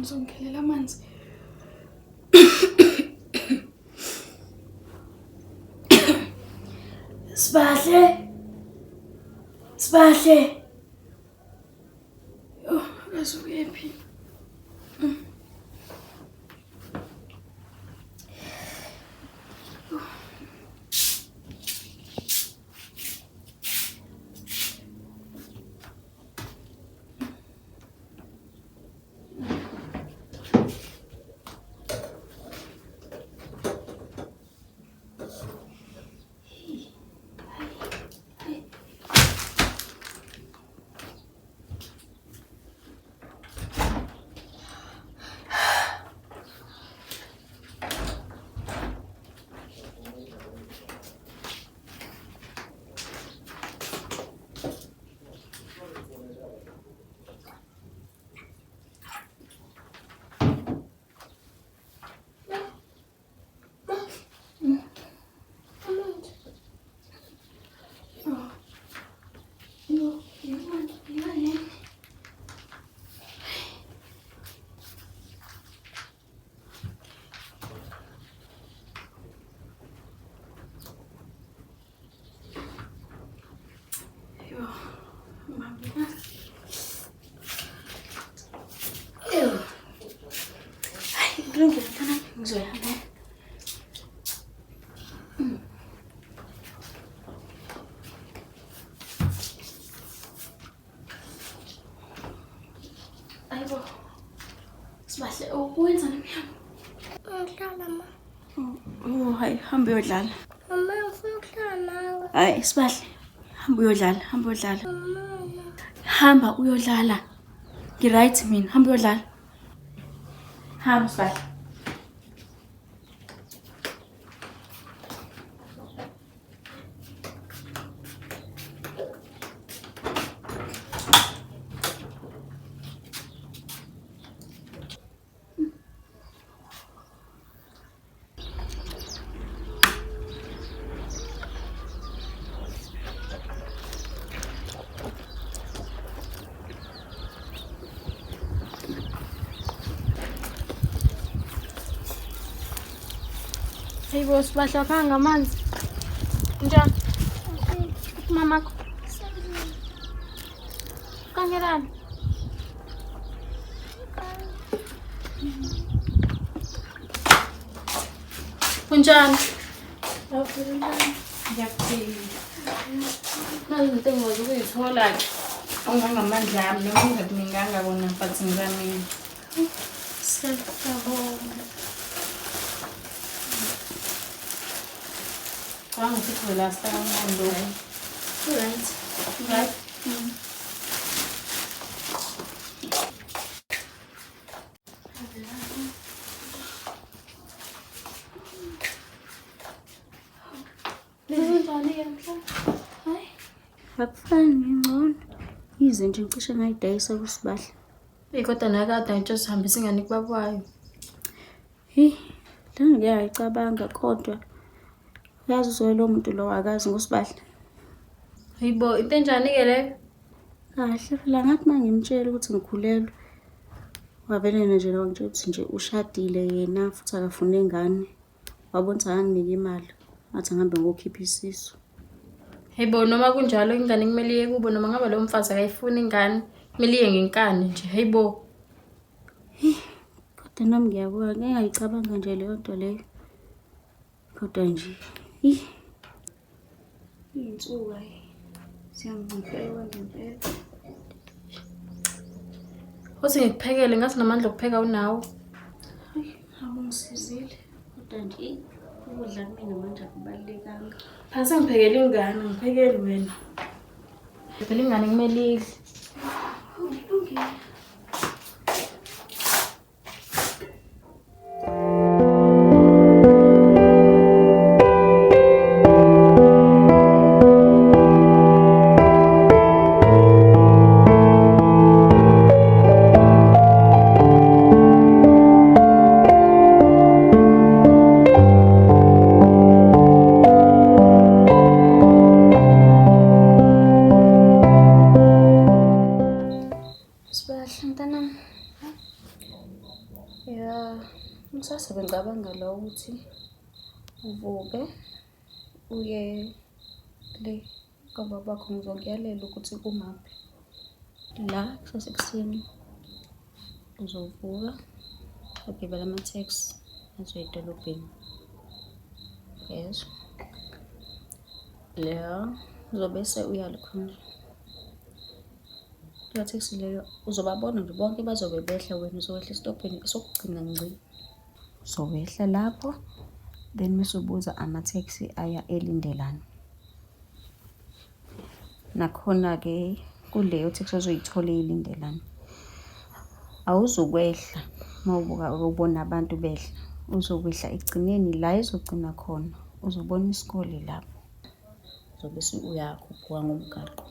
Ngizongikhelela amanzi. Sibahle. Sibahle. Oh, akazukephi. Kulungile mntanami, ngizoyihambela. Ayibo. Sibahle, uwenzani emnyango? Ngihlala ma. Oh, hayi, hamba uyodlala. Mama ngifuna ukuhlala nawe. Hayi, Sibahle. Hamba uyodlala, hamba uyodlala. Mama. Hamba uyodlala. Ngi-right mina, hamba uyodlala. Hamba Sibahle. Hey bo, Sibahle wakha ngamanzi. Njani? Mamakho. Kangelani? Kunjani? Ngiyaphila. Nazi izinto engikwazi ukuyithola-ke. Ongangamandla ami noma ngingakuninganga kona but ngizamile. Siyabonga. Cabanga ukuthi kuzolasta kancane lokhu. Right. Right? Kunjani-ke namhlanje? Hayi. Akufani ngingcono. Yize nje ngicishe ngayidayisa kuSibahle. Eyi kodwa nakade ngitsho sihambisa ingane kubaba wayo. Heyi, la ngiyayicabanga kodwa uyazi uzoye lowo muntu lowo akazi ngoSibahle. Hayibo, into enjani-ke leyo? Kahle phela ngathi uma ngimtshela ukuthi ngikhulelwe wavele yena nje wangitshela ukuthi nje ushadile yena futhi akafune ngane. Wabona ukuthi akanginiki imali. Ngathi angihambe ngokhipha isisu. Hayibo, noma kunjalo ingane kumele iye kubo noma ngabe lowo mfazi akayifuni ingane, kumele iye ngenkani nje. Hayibo. Kodwa nami ngiyabuka ngeke ngayicabanga nje leyo nto leyo. Kodwa nje, ih. Iy'nsuku hhayi ziyanginciphela ngempela. Uthi ngikuphekele ngathi namandla okupheka unawo. Hayi, awungisizile. Kodwa nje eyi, ukudla kumina manje akubalulekanga. Phela sengiphekele ingane, ngiphekeli wena. Phela ingane kumele idle. Kulungile. uvuke uye le kwababakho ngizokuyalela ukuthi kumaphi. La kusasa ekuseni uzovuka ugibele ama-taxi azoya edolobheni. Yezwa? La uzobese uyalikhonja. Leyo taxi leyo uzobabona nje bonke bazobe behla wena uzokwehla esitobhini sokugcina ngci. Uzowehla lapho then mese ubuza ama-taxi aya eLindelani. Nakhona-ke kuleyo taxi ozoyithola eLindelani, awuzukwehla uma ubuka ubona abantu behla, uzokwehla ekugcineni la ezogcina khona uzobona isikole lapho. Uzobe uyakhuphuka ngomgaqo,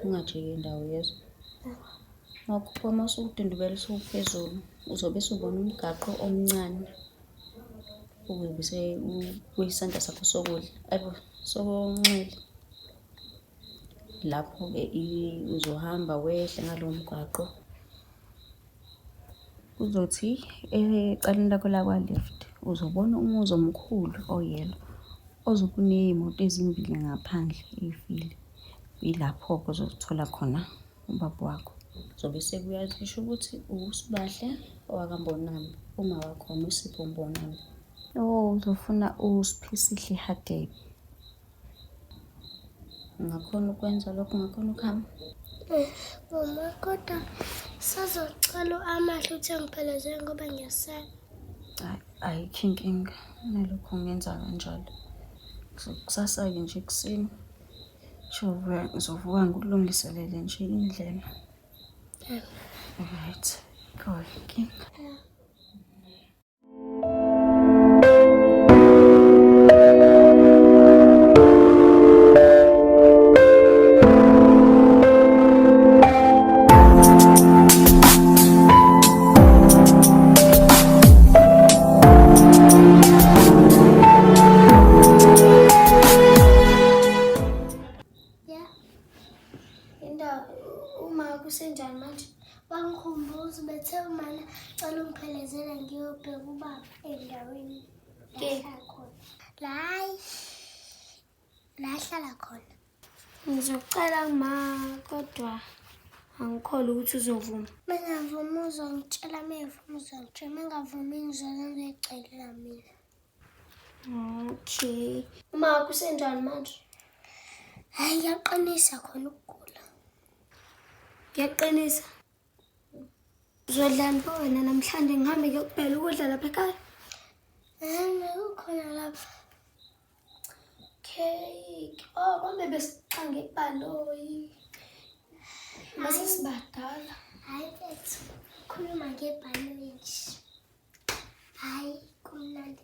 ungajiki indawo yezwa. Uma ukhuphuka uma usudundubele usuphezulu, uzobe usubona umgaqo omncane kuyisandla sakho sokudla, ayibo, sokunxele. Lapho-ke uzohamba wehle ngalowo mgwaqo. Kuzothi ecaleni lakho lakwa-left uzobona umuzi omkhulu o-yellow ozobe uney'moto ezimbili ngaphandle ey'file. Yilapho-ke ozothola khona ubaba wakho. Uzobe sekuyazisho ukuthi uSibahle owakaMbonambi, uma wakhona uSipho Mbonambi. Oh, uzofuna uSiphesihle Hadebe. Ungakhona ukwenza lokho, ungakhona ukuhamba? Mama, kodwa sazocela u-Amahle ukuthi angiphelezele ngoba ngiyasaba. Hhayi, ayikho inkinga. Nalokho ungenza kanjalo. Kusasa-ke nje ekuseni, ngizovuka ngikulungiselele nje indlela. Right, ayikho inkinga. Yeah. Indawo uma kusenjani manje? Bangikhumbuza bethe umama cela ungiphelezele ngiyobheka ubaba endaweni la ahlala khona. La la ahlala khona. Ngizocela ma kodwa angikholwa ukuthi uzovuma. Mengavumi uzongitshela, mevuma uzongitshela, mengavumi ngizoze ngizoyicelela mina. Okay. Uma wakho usenjani manje? Hhayi kuyaqinisa khona ukugula. Kuyaqinisa. Uzodlani pho wena namhlanje ngihambe ngiyokubhela ukudla lapha ekhaya? Kukhona lapha. Cake. Oh, kwame besiqange ibhaloyi. Mase sibadala. Hhayi mfethu, khuluma ngebhaloyi nje. Hhayi kumnandi.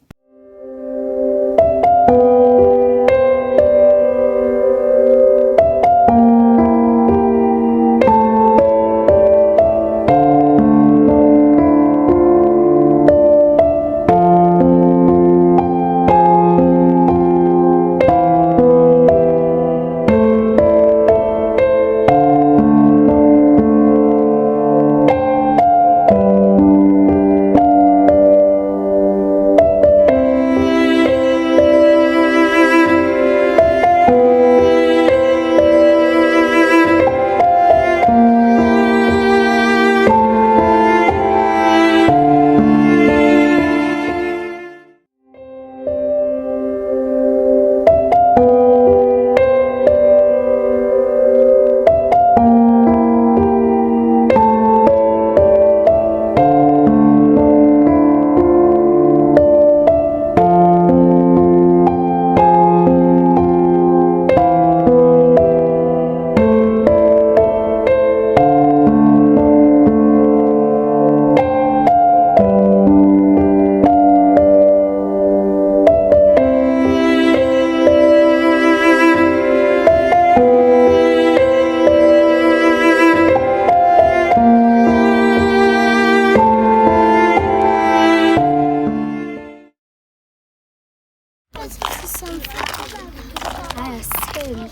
Hayi asithembi.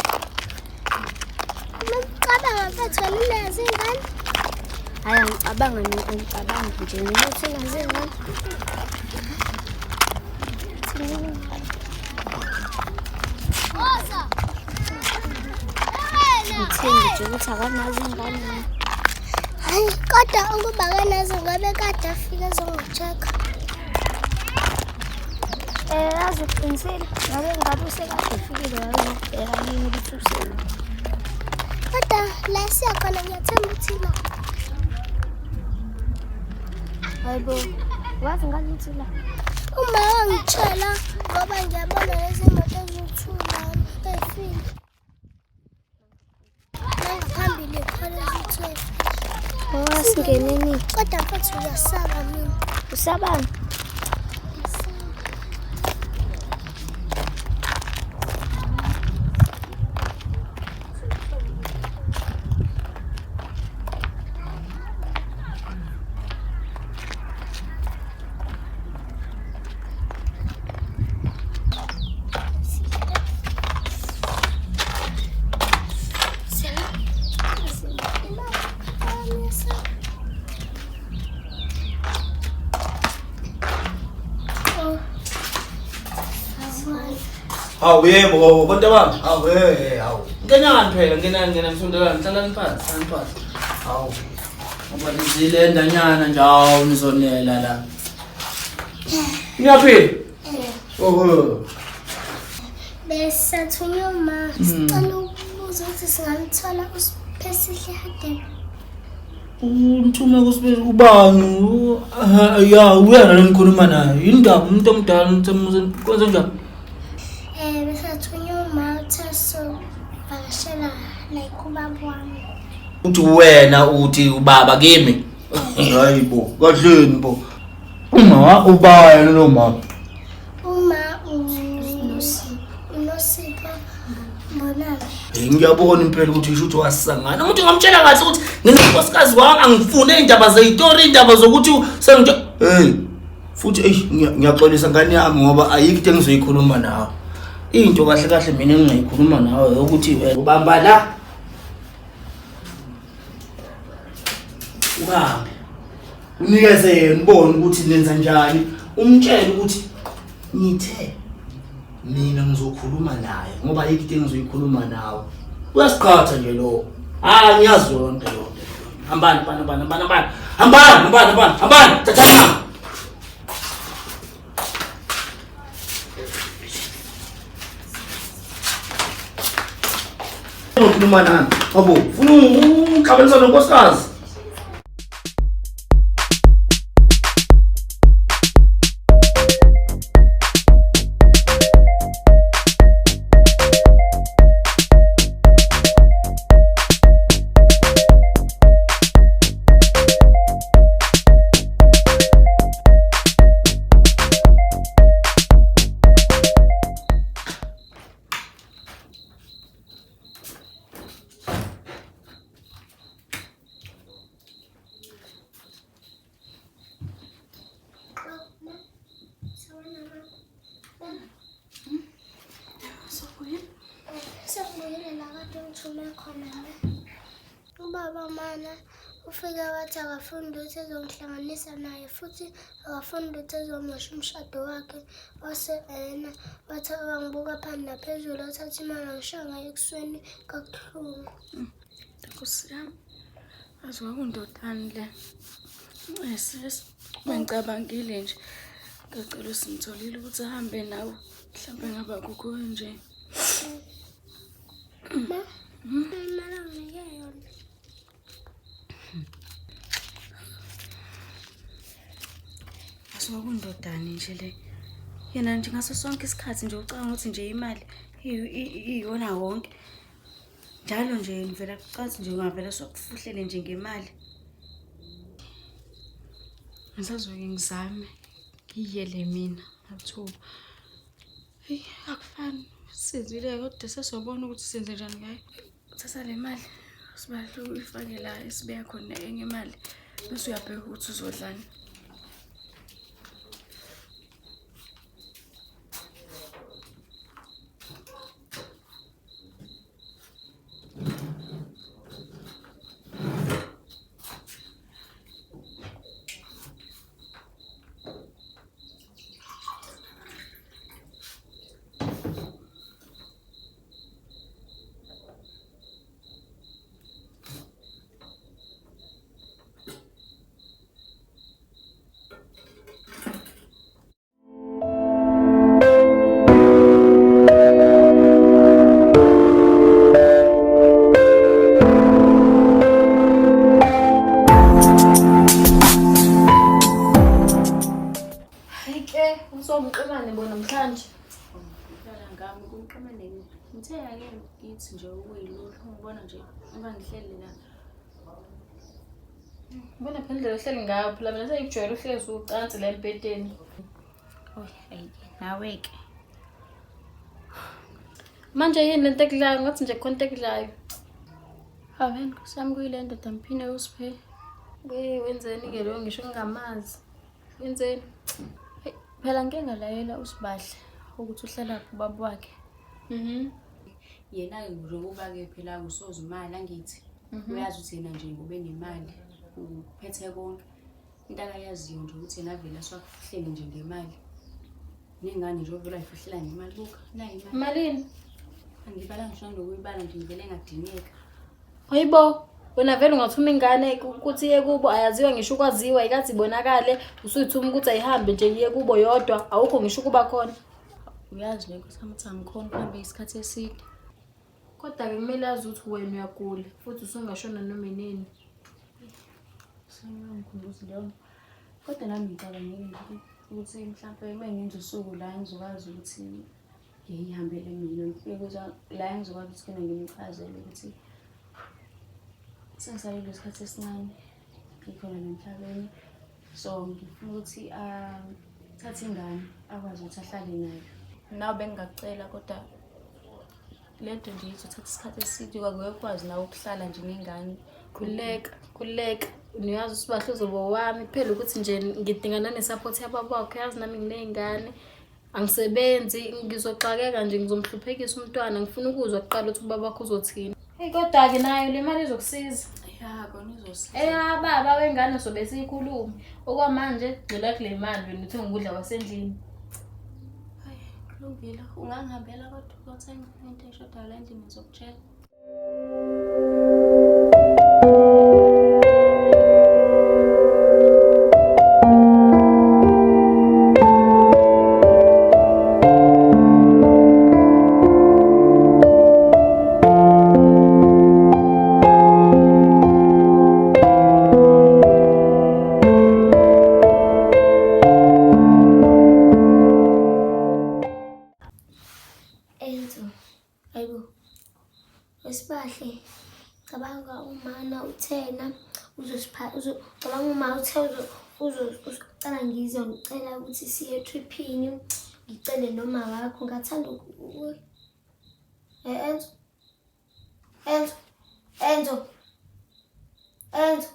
Uma ucabanga mfethu wena unazo iy'ngane? Hayi angicabanga mina angicabangi nje mina. Uthi unazo iy'ngane? ukuthi akanazo iy'ngane yini. Hayi, kodwa ukuba akanazo ngabe kade afike ezongi-check-a. Yazi uqinisile, ngabe usekade efikile wayozobheka yini ukuthi uselaphi. Kodwa la siya khona ngiyathemba ukuthi la. Hayibo, wazi ngani ukuthi la? Uma wangitshela ngoba ngiyabona lezi moto eziwu-two lana ey'file. Nangaphambili khona eziwu-two ey'file. Oh, singeneni. Kodwa mfethu ngiyasaba mina. Usabani? Hawu yebo bantu bami. Hawu hey hawu. Ngenani phela ngenani ngenani sondelani hlalani phansi hlalani phansi. Hawu. Ngoba nizile endanyana nje hawu nizonela la. Niyaphila? Oho. Besathunywa uma sicela ukubuza ukuthi singamthola uSiphesihle Hadebe. Umthume kusibe ubani? Ya uyena lo ngikhuluma naye. Indaba umuntu omdala umuntu kwenze njani? Besathunywa uma uthe sovakashela like ubaba wami. Uthi wena uthi ubaba kimi. Hayi bo, kahleni bo. Uma ubani lo mama? Uma uNosipho Mbonani. Ngiyabona impela ukuthi usho ukuthi wasangana. Umuntu ngamtshela kahle ukuthi nginenkosikazi wami angifune indaba zeyitori indaba zokuthi sengitshe hey futhi eish ngiyaxolisa ngane yami ngoba ayikho into engizoyikhuluma nawe. Into kahle kahle mina engingayikhuluma nawe ukuthi ubamba la uhambe unikeze yena ubone ukuthi nenza njani umtshele ukuthi ngithe mina ngizokhuluma naye ngoba ayikho into engizoyikhuluma nawe. Uyasiqhatha nje lo. Hayi ngiyazi yonke yonke. Hambani hambani hambani hambani hambani hambani hambani hambani thathani. Ukhuluma nami. Yabo, ufuna ungixabanisa nonkosikazi. Sengibuyile la kade ngithume khona ne. Ubaba mana ufike wathi akafuni lutho ezongihlanganisa naye futhi akafuni lutho ezomosha umshado wakhe. Wase ena wathi wangibuka phansi naphezulu wathatha imali wangishaya ngayo ebusweni kabuhlungu. Nkosi yami, azi kwakundodani le. Sis, bengicabangile nje. Ngacela usimtholile ukuthi ahambe nawe. Mhlawumbe ngaba kukho nje. Ma, imali anginike yona. Azi kwakundodani nje le. Yena nje ngaso sonke isikhathi nje ucabanga ukuthi nje imali iyona wonke. Njalo nje ngivela kucathi nje ungavela sokufuhlele nje ngemali. Ngisazoke ngizame ngiyele mina mathuba. Eyi akufani sizile kodwa sesobona ukuthi senze njani ngayo. Thatha le mali sibahle uyifake la esibeka khona enye imali bese uyabheka ukuthi uzodlani. Ngami kumqamane ngithe ake ngithi nje ukuyilula ngibona nje uma ngihleli la. Ubona phela indlela ohleli ngayo phela mina sengijwayele uhlezi ucansi la embhedeni. Oy, ayike nawe-ke. Manje yini lento ekudlayo ngathi nje khona into ekudlayo. Hawu nkosi yami kuyile ndoda mphine uSiphe. We wenzeni-ke lo ngisho ngingamazi. Wenzeni? Hey, phela ngike ngalayela uSibahle ukuthi uhlalaphi ubaba wakhe. Mhm. Yena-ke njengoba-ke phela usozimali angithi. Uyazi ukuthi yena nje ngoba enemali uphethe konke. Into akayaziyo nje ukuthi yena avele aswakufihlele nje ngemali. Nengane nje ovele wayifihlela ngemali. Buka, nayi imali. Malini? Angibala ngisho nokuyibala nje ngivele ngadineka. Hayibo, wena vele ungathuma ingane ukuthi iye kubo ayaziwa ngisho ukwaziwa ikathi ibonakale usuyithuma ukuthi ayihambe nje iye kubo yodwa awukho ngisho ukuba khona. Uyazi le nkosi yami ukuthi angikhoni ukuhamba isikhathi eside. Kodwa-ke kumele azi ukuthi wena uyagula futhi usungashona noma inini. Sengikhumbuza leyo nto. Kodwa nami ngicabangile nje ukuthi mhlampe uma ngenza usuku la ngizokwazi ukuthi ngiyihambele mina ngifike la ngizokwazi ukuthi khona ngimchazele ukuthi sengisalelwe isikhathi esincane ngikhona la emhlabeni. So ngifuna ukuthi athathe ingane akwazi ukuthi ahlale nayo. Nawe bengingakucela kodwa le nto nje izothatha isikhathi eside ngeke ukwazi nawe ukuhlala nje nengane. Khululeka, khululeka. Niyazi uSibahle uzoba owami kuphela ukuthi nje ngidinga nane-support yababa wakhe yazi nami nginey'ngane. Angisebenzi, ngizoxakeka nje ngizomhluphekisa umntwana. Ngifuna ukuzwa kuqala ukuthi ubaba wakho uzothini. Hey kodwa-ke nayo le mali izokusiza. Ya kona izosiza. Eyababa wengane sobe siyikhulume. Okwamanje gxila kule mali wena uthenga ukudla kwasendlini. Hayi kulungile. Ungangihambela kodwa uyothenga into eshodayo la endlini ngizokutshela. Enzo, hayibo. Wesibahle, cabanga umana uthena uzosipha cabanga uma uthe uzocela ngize ngicela ukuthi siye etriphini ngicele noma wakho ngathanda Enzo Enzo Enzo Enzo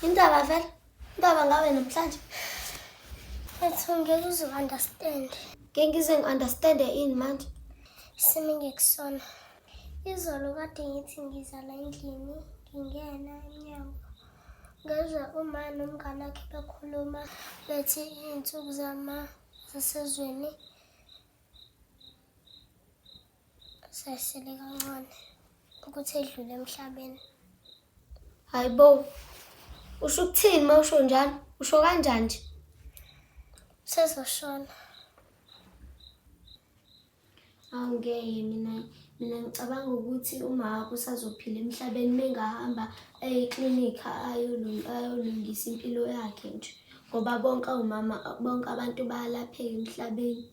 Indaba vele indaba ngawe namhlanje. Ethu ngeke uze understand. Ngeke ngize ngi-understande ini manje? Isimo engikusona. Izolo kade ngithi ngiza la endlini ngingena emnyango. Ngezwa uma nomngane wakhe bekhuluma bethi iy'nsuku zama zasezweni sasele kancane ukuthi edlule emhlabeni. Hayi bo, usho ukuthini uma usho njalo? Usho kanjani nje? Usezoshona. Awungeke mina ngicabanga ukuthi uma wakho usazophila emhlabeni mengahamba eye eklinikhi ayolungisa impilo yakhe nje. Ngoba bonke omama bonke abantu bayalapheka emhlabeni.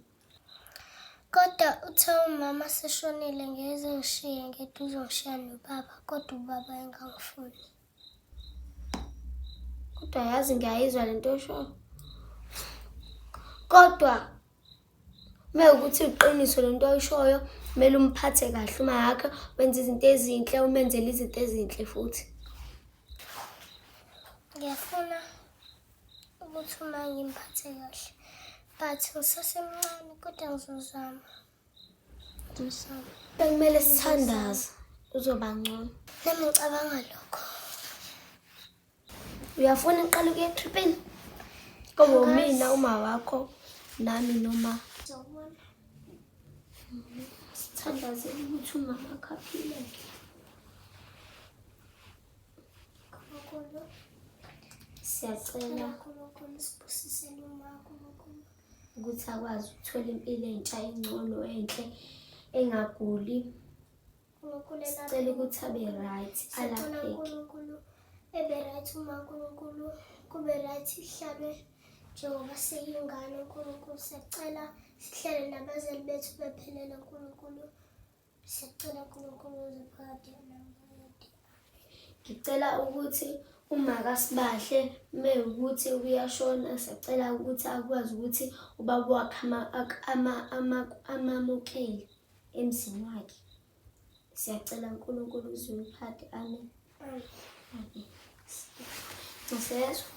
Kodwa uthe umama seshonile ngeze ngishiye ngedwa uzongishiya nobaba kodwa ubaba engangifuni. Kodwa yazi ngiyayizwa lento oshoyo. Kodwa uma ukuthi iqiniso lento oyishoyo kumele umphathe kahle uma yakhe wenze izinto ezinhle umenzele izinto ezinhle futhi. Ngiyafuna ukuthi uma ngimphathe kahle but ngisasemncane kodwa ngizozama. Ngizozama. Bekumele sithandaze uzoba ngcono. Nami ngicabanga lokho. Uyafuna uqala ukuya etripini? Kobe umina uma wakho nami noma Ngizobona. Sithandazele ukuthi umama wakho aphileke. Nkulunkulu, siyacela Nkulunkulu sibusisele uma Nkulunkulu ukuthi akwazi ukuthola impilo entsha engcono enhle engaguli. Sicela ukuthi abe right, alapheke. Nkulunkulu ebe right uma Nkulunkulu kube right ihlabe njengoba seyingane uNkulunkulu siyacela Sihlale nabazali bethu bephelele Nkulunkulu. Siyacela Nkulunkulu uze phakade naphakade. Ngicela ukuthi uma kaSibahle mewukuthi uyashona siyacela ukuthi akwazi ukuthi ubaba wakhe amamukele emzini wakhe. Siyacela uNkulunkulu uze uphakade. Amen. Amen. Siyezwa.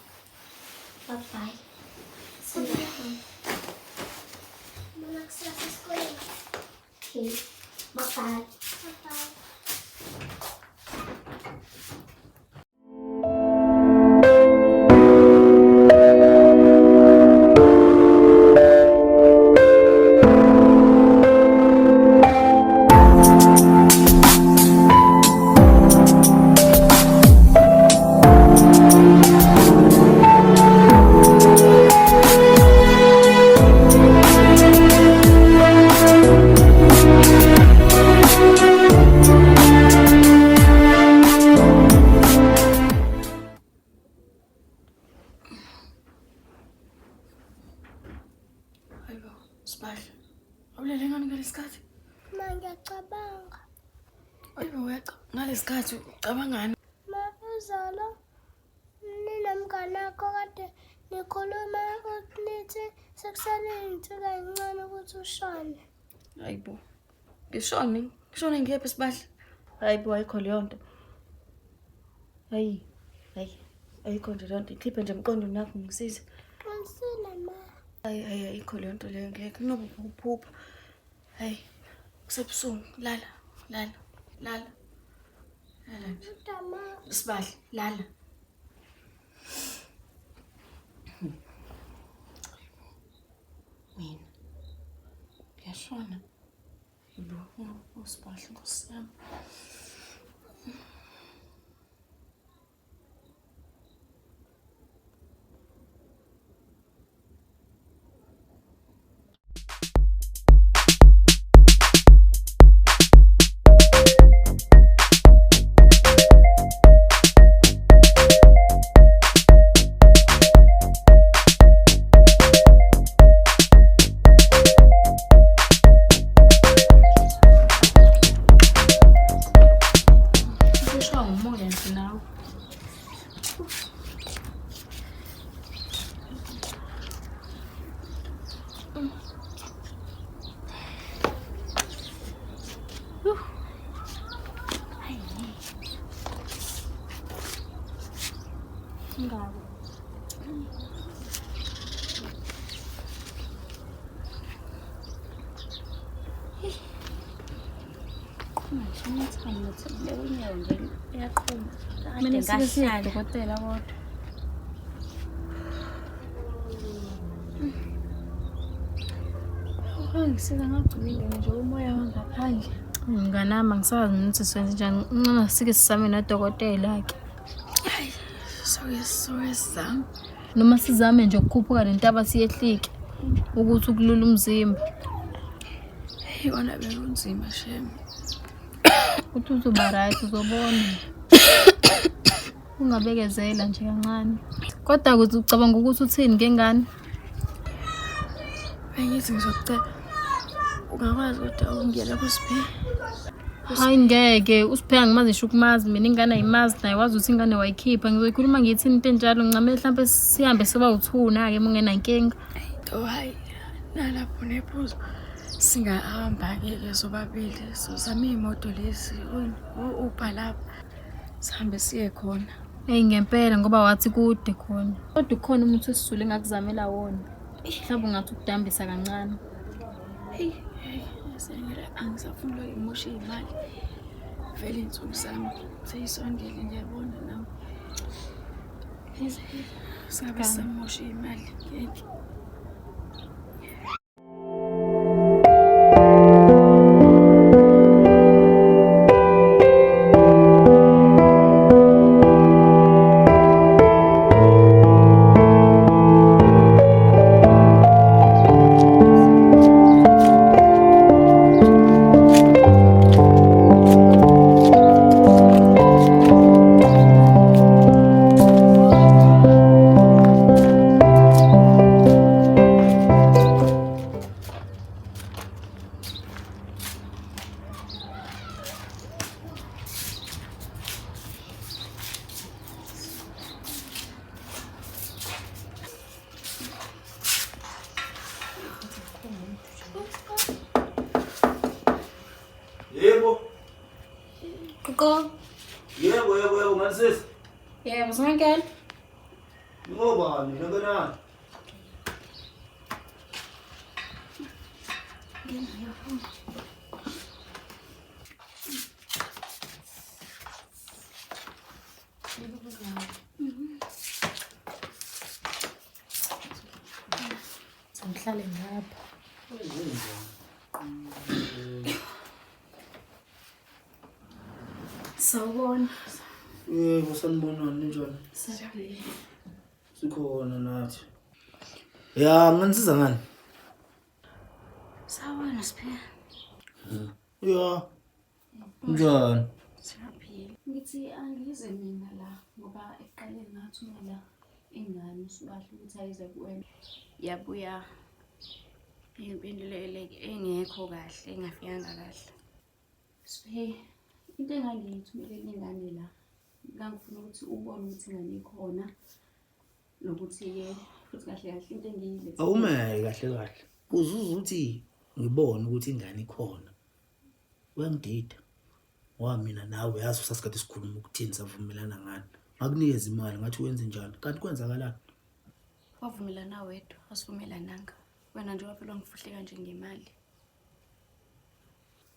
Bye bye. Siyahamba. Mama kusasa esikoleni. Okay. Bye bye. Bye bye. Hayibo, Sibahle. Awulele ngani ngalesikhathi? Ma ngiyacabanga. Hayibo uyaca ngalesikhathi ucabangani? Ma izolo ninomngane wakho kade nikhuluma nithi sekusele iy'nsuku ey'ncane ukuthi ushone. Hayibo. Ngishone, ngishone ngiyephi Sibahle? Hayibo ayikho leyo nto. Hayi, hayi. Ayikho nje leyo nto. Ikhiphe nje emqondweni wakho ngisize. Qinisile ma. Hayi hayi ayikho leyo nto leyo ngeke kunoba uphupha. Hayi kusebusuku lala lala lala. Lala nje. Kodwa ma Sibahle lala. Mina ngiyashona. Yebo, uSibahle Nkosi yami. Ushwa ngumoya nje nawe. Ngako. Kumele sibe siye kudokotela kodwa. Ngisiza ngagcina nje umoya wangaphandle. Mnganami angisazi mina ukuthi senze njani. Ngcono sike sizame nodokotela-ke. Hayi, soke soke sizame. Noma sizame nje ukukhuphuka le ntaba siyehlike ukuthi ukulula umzimba. Hey, kona bekunzima shem. Uthi uzoba right uzobona. Ungabekezela nje kancane. Kodwa ukuthi ucabanga ukuthi uthini ngengane? Bengithi ngizokucela ungakwazi kodwa ukungena kuSiphe. Hayi ngeke, uSiphe angimazi ngisho ukumazi mina ingane ayimazi naye wazi ukuthi ingane wayikhipha. Ngizoyikhuluma ngithini into enjalo ngincamele mhlampe sihambe soba u-two-na-ke uma ungenankinga. Oh hayi, nalapho nephuzo. Singahamba-ke ke sobabili sozama iy'moto lezi o-Uber lapha sihambe siye khona. Eyi ngempela ngoba wathi kude khona. Kodwa ukhona umuthi wesiZulu engakuzamela wona. Mhlawumbe ungathi ukudambisa kancane. Heyi, heyi, sengile angisafuni lokhu ngimoshe iy'mali. Vele iy'nsuku zami seyisondele ngiyabona nami. Singabe sisamosha iy'mali ngeke. Qo. Yebo yebo yebo ngani sisi? Yebo, singangena. Ngobani ngenani? Ngihlale ngapha. Sawubona. Yebo sanibonani ninjani? Siyaphila. Sikhona nathi. Ya, nganisiza ngani? Sawubona Siphe. Ya. Njani? Siyaphila. Ngithi angize mina la ngoba ekuqaleni ngathumela ingane uSibahle ukuthi ayize kuwena. Yabuya impendulo engekho kahle, engafikanga kahle. Siphe, into engangiyithumelele ingane la, ngangifuna ukuthi ubone ukuthi ingane ikhona nokuthi-ke futhi kahle kahle into engiyilethe. Awumeke kahle kahle. Uzuza ukuthi ngibone ukuthi ingane ikhona. Uyangidida. Ngoba mina nawe uyazi usasikade sikhuluma ukuthini savumelana ngani. Ngakunikeza imali ngathi wenze njani. Kanti kwenzakalani? Wavumelana wedwa, asivumelananga. Wena nje wavele wangifuhleka nje ngemali.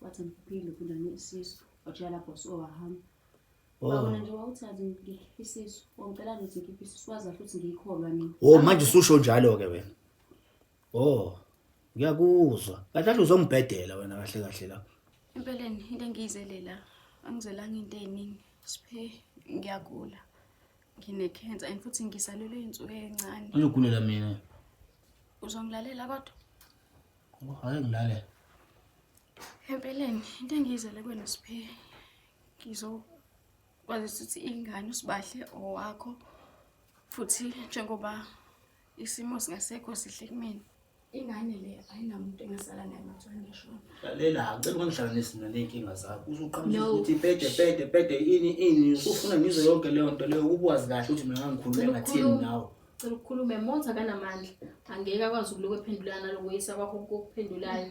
Wathi ngikhiphile kunjani isisu, watshela lapho usuke wahamba. Oh. Wabona nje wawuthathi ngikhiphe isisu, wangicela nje ukuthi ngikhiphe isisu, wazi kahle ukuthi ngiyikholwa mina. Oh manje ususho njalo ke wena. Oh. Ngiyakuzwa. Kahle kahle uzongibhedela wena kahle kahle la. Empeleni into engiyizele la, angizelanga into ey'ningi. Siphe, ngiyagula. Ngine-cancer and futhi ngisalelwe iy'nsuku ey'ncane. Uzogulela mina. Uzongilalela kodwa? Oh, ake ngilalele. Empeleni into engiyizele kuwena Siphe, ngizokwazisa ukuthi ingane uSibahle owakho futhi njengoba isimo singasekho sihle kumina. Ingane le ayinamuntu engasala naye makuthiwa ngiyashona. Lalela, ngicela ungangihlanganisi mina ney'nkinga zakho. Usuqhamuka No. ukuthi pede pede pede ini ini usufuna ngizwe yonke leyo nto leyo ubwazi kahle ukuthi mina ngangikhulume Cela ngathini ukukhuluma. nawe. Cela ukukhulume Monza akanamandla. Angeke akwazi ukulokhu ephendulana nalokweyisa kwakho kokuphendulayo.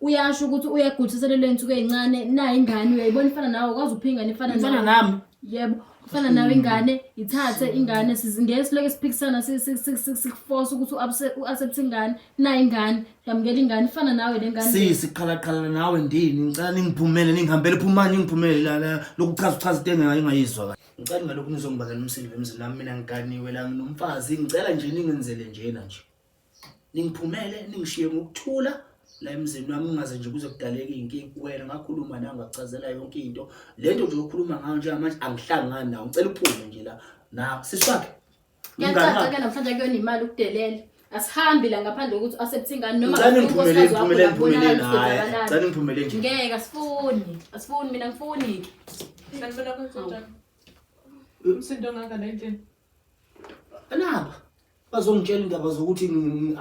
Uyasho ukuthi uyaguthiselelwe insuku ey'ncane nayo ingane uyayibona ifana nawe ukwazi uphi ingane ifana Ifana nawe. nami. Yebo, ifana nawe ingane, ithathe ingane ngeke siloke siphikisana sikuforce ukuthi u-accept ingane. Nayo ingane, yamukela ingane ifana nawe le ngane. Sisi qhalaqhala nawe ndini ngicela ningiphumele ningihambele phumani ningiphumele la la lokuchaza uchaza into engingayizwa kahle. Ngicela ngalokhu nizongibangela umsindo emzini nami mina ngiganiwe la nginomfazi ngicela nje ningenzele njena nje. Ningiphumele ningishiye ngokuthula la emzini wami ngingaze nje kuze kudaleke iy'nkinga wena ngakhuluma nawe ngakuchazela yonke into le nto nje okhuluma ngayo njengamanje angihlangani nawe ngicela uphume nje la na sisi wakhe Kuyacaca ke namhlanje kuyona imali ukudelela. Asihambi la ngaphandle kokuthi accept ingane noma Ngicela ningiphumele unkosikazi wakho ngiphumele ngiphumele uyabonakala ukuthi naye kwenzakalani. ngicela ngiphumele nje Ngeke asifuni. Asifuni mina ngifuni ke. Sanibona kwenzenjani? Umsindo ongaka la endlini. naba bazongitshela indaba zokuthi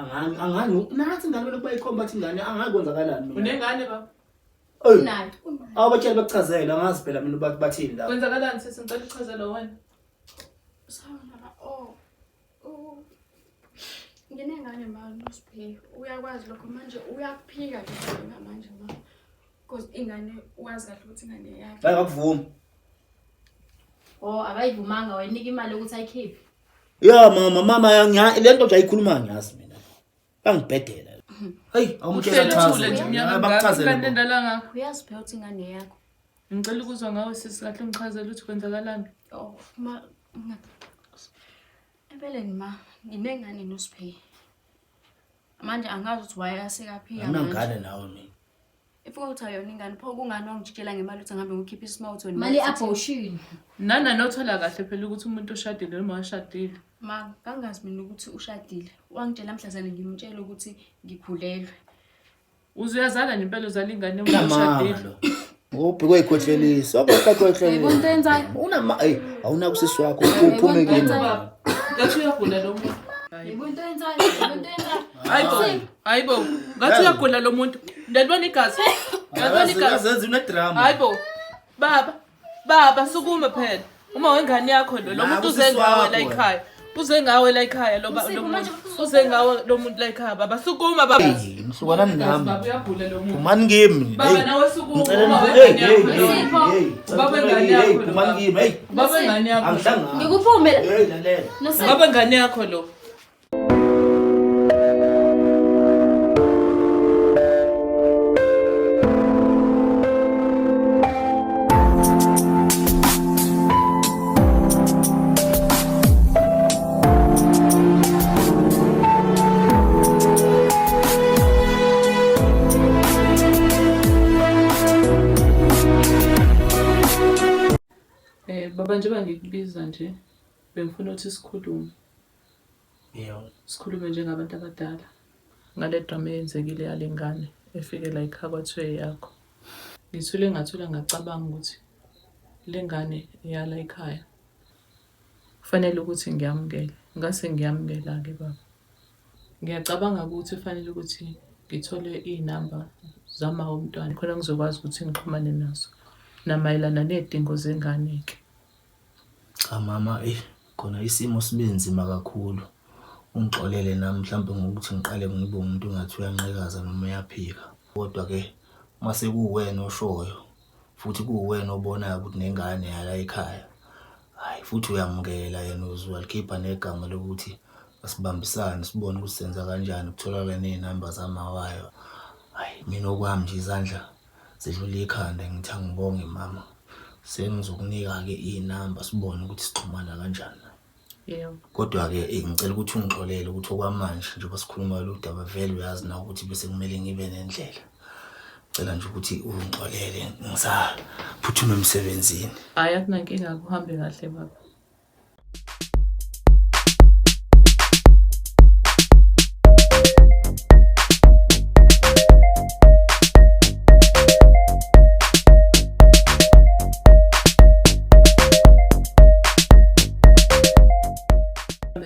angani angani nathi ingane lokhu bayikhomba bathi ingane angazi kwenzakalani mina Unengane baba? Ey, Unayo. awubatshele bakuchazele angazi phela mina bathi bathini la Kwenzakalani sisi ngicela uchazele wena. Sawubona ba. Oh. Oh. Nginengane ma noSiphe. Uyakwazi lokho manje uyakuphika ke wena manje ma. Because ingane wazi kahle ukuthi ingane yakhe. hayi akuvumi Oh akayivumanga wayinika imali yokuthi ayikhiphe. ya mama mama le nto nje ayikhuluma ngiyazi mina bangibhedela heyi awumtshela Uhleli uthule nje iminyaka mingaka bakuchazele kanti endala ngakho. Uyazi phela ukuthi ingane yakho. Ngicela ukuzwa ngawe sisi kahle ungichazele ukuthi kwenzakalani. Oh, ma Empeleni ma, nginengane noSiphe. Manje angazi ukuthi why asekaphika manje. anginangane nawe mina If ukuthi ayona ingane pho kungani wangijikela ngemali ukuthi ngihambe ngikhiphe isima uthi wena Mali abortion. Nana nothola kahle phela ukuthi umuntu ushadile noma washadile. Ma, ngangazi mina ukuthi ushadile. Wangitshela mhlazane ngimtshela ukuthi ngikhulelwe. Uze uyazala nje impela uzala ingane umuntu unamanga oshadile. lo ubhekwe yikhwehlelisa Uyayibona into yenzayo? unama eyi awunako usisi wakho uphume kimi Baba, ngathi uyagula lo muntu. Uyayibona into yenzayo? Uyayibona into yenzayo? Hayibo, hayibo, ngathi uyagula lo muntu. Ndalibona igazi. Ndalibona igazi. azenza unedrama Hayibo. Baba, baba sukuma phela. Uma wengane yakho lo, lo Naku muntu usisi uze ngawe wakho la wena. ekhaya. Uze ngawe la ekhaya lo ba- lo muntu. Uze ngawe lo muntu la ekhaya baba. Sukuma baba. Hey, nihlukanani nami. Baba uyagula lo muntu. Phumani kimi. Baba Hey. nawe sukuma. Ngicela Ubaba ni- hey, wengane hey, yakho lo. hey, hey. Ubaba wengane Hey, yakho lo, phumani baba. kimi. Hey. Ubaba wengane yakho. Angihlangani. Ngikuphume. Hey, lalela. Nosipho. Baba wengane yakho lo. Baba njengoba ngikubiza nje bengifuna ukuthi sikhulume. Yebo. Sikhulume njengabantu abadala ngale drama eyenzekile yale ngane efike la ekhaya kwathiwa eyakho. Ngithule ngathula ngacabanga ukuthi le ngane eyala ekhaya kufanele ukuthi ngiyamukele. Ngase ngiyamukela-ke baba. Ngiyacabanga ukuthi kufanele ukuthi ngithole iy'namba zama womntwana khona ngizokwazi ukuthi ngixhumane nazo namayelana ney'dingo zengane-ke. Cha mama, eyi khona isimo sibe nzima kakhulu. Ungixolele nami mhlawumbe ngokuthi ngiqale ngibe umuntu ongathi uyanqikaza noma uyaphika. Kodwa-ke uma sekuwuwena oshoyo futhi kuwuwena obonayo ukuthi nengane yala ekhaya, hhayi futhi uyamukela yena uze walikhipha negama lokuthi asibambisane sibone ukuthi senza kanjani kutholakale ney'namba zamawayo. Hhayi mina okwami nje izandla zidlula ikhanda ngithi angibonge mama. Sengizokunika-ke iy'namba sibone ukuthi sixhumana kanjani. Yebo. Kodwa-ke ngicela ukuthi ungixolele ukuthi okwamanje njengoba sikhuluma lolu daba vele uyazi nawe ukuthi bese kumele ngibe nendlela. Ngicela nje ukuthi ungixolele ngisaphuthuma emsebenzini. Hhayi akunankinga kuhambe kahle baba.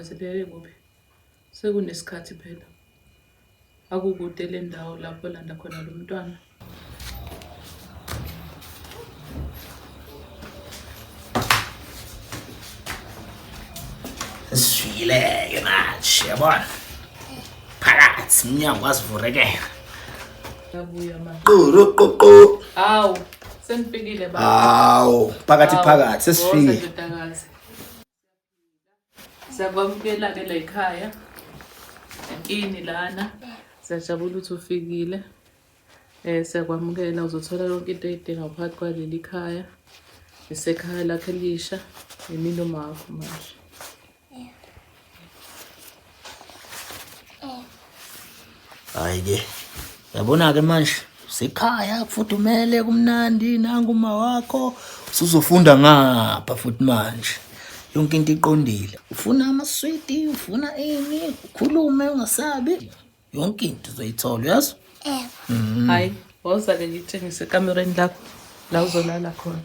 Sibheke kuphi? Sekunesikhathi phela. Akukude le ndawo lapho olanda khona lo mntwana. Sesifikile-ke manje yabona phakathi umnyango wasivurekela Yabuya manje. Quru qu qu. Hawu, senifikile baba. Hawu, phakathi Hawu, phakathi sesifikile. woza ndodakazi. Siyakwamukela-ke la ekhaya. Kini lana. Siyajabula ukuthi ufikile. Siyakwamukela uzothola yonke into oyidinga phakathi kwaleli khaya. Isekhaya lakho elisha. Yimina umakho manje. Hayi-ke yabona-ke manje sekhaya kufudumele kumnandi nangu uma wakho usuzofunda ngapha futhi manje yonke into iqondile ufuna amaswidi ufuna ini ukhulume ungasabi yonke into uzoyithola uyazi. Hayi, woza-ke ngikutshengise ekamereni lakho la uzolala khona.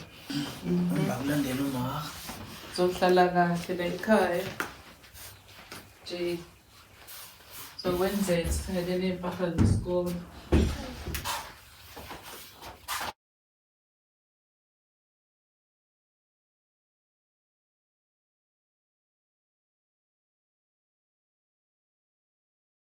Bakulandela uma Uzohlala kahle la ekhaya. Nje zokwenzela sithengele ney'mpahla zesikole.